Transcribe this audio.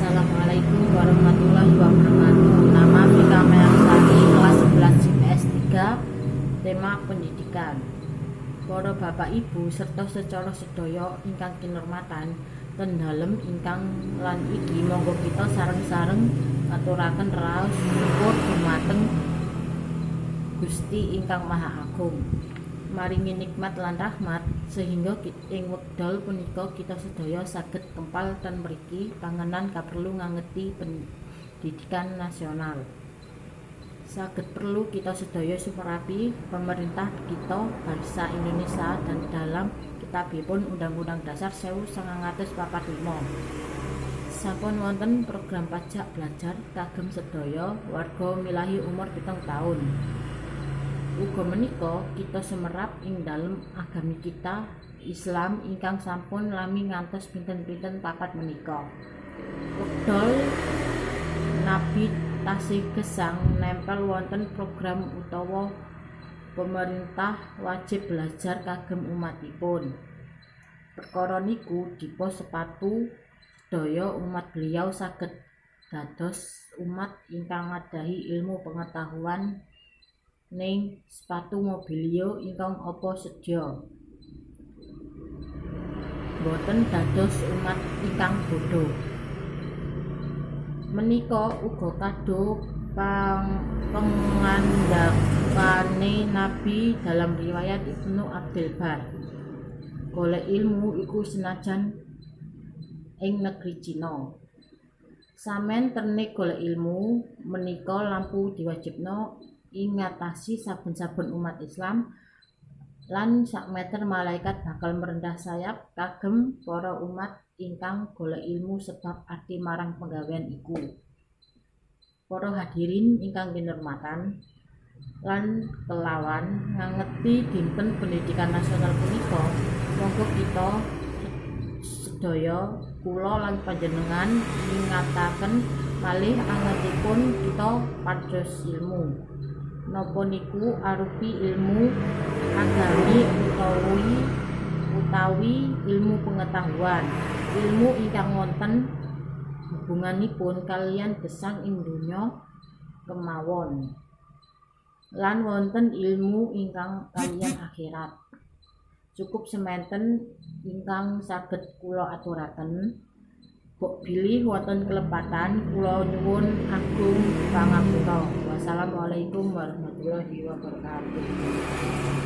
Assalamualaikum warahmatullahi wabarakatuh. Nama Vika Mayang, kelas 11 IPS 3, tema pendidikan. Para bapak ibu serta secara sedaya ingkang kinurmatan, ten dalem ingkang lan iki monggo kita sareng-sareng ngaturaken raos syukur dumateng Gusti ingkang Maha Agung, maringi nikmat lan rahmat sehingga ing wekdal punika kita sedaya saged kempal ten mriki pangenan kaperlu ngangeti pendidikan nasional. Saged perlu kita sedaya sumerapi pemerintah kita bangsa Indonesia dan dalam kitabipun Undang-Undang Dasar 1945 sampun wonten program pajak belajar kagem sedaya warga milahi umur 7 taun. Uga menika kita semerap ing dalem agami kita Islam ingkang sampun lami ngantos pinten-pinten papat menika. Wekdal Nabi tasih gesang nempel wonten program utawa pemerintah wajib belajar kagem umatipun. Perkara niku dipa sepatu sedaya umat beliau saged dados umat ingkang ngadahi ilmu pengetahuan ning sepatu mobilio ingkang apa sedya. Boten dados umat ingkang bodho. Menika uga kado pangandhakane Nabi dalam riwayat Ibnu Abdul Bar. Golek ilmu iku senajan ing negeri Cina. Samen terne golek ilmu menika lampu diwajibna ing ngatasi saben-saben umat Islam lan sakmeter malaikat bakal merendah sayap kagem para umat ingkang golek ilmu sebab arti marang penggawean iku. Para hadirin ingkang kinurmatan, lan kelawan ngangeti Dinten Pendidikan Nasional punika, monggo kita sedaya, kula lan panjenengan, ngingataken malih angetipun kita pados ilmu. Napa niku arupi ilmu agami utawi ilmu pengetahuan, ilmu ingkang wonten hubunganipun kaliyan gesang ing donya kemawon. Lan wonten ilmu ingkang kaliyan akhirat. Cukup sementen ingkang saged kula aturaken. Bok bilih wonten kelepatan, kula nyuwun agung pangapura. Wassalamualaikum warahmatullahi wabarakatuh.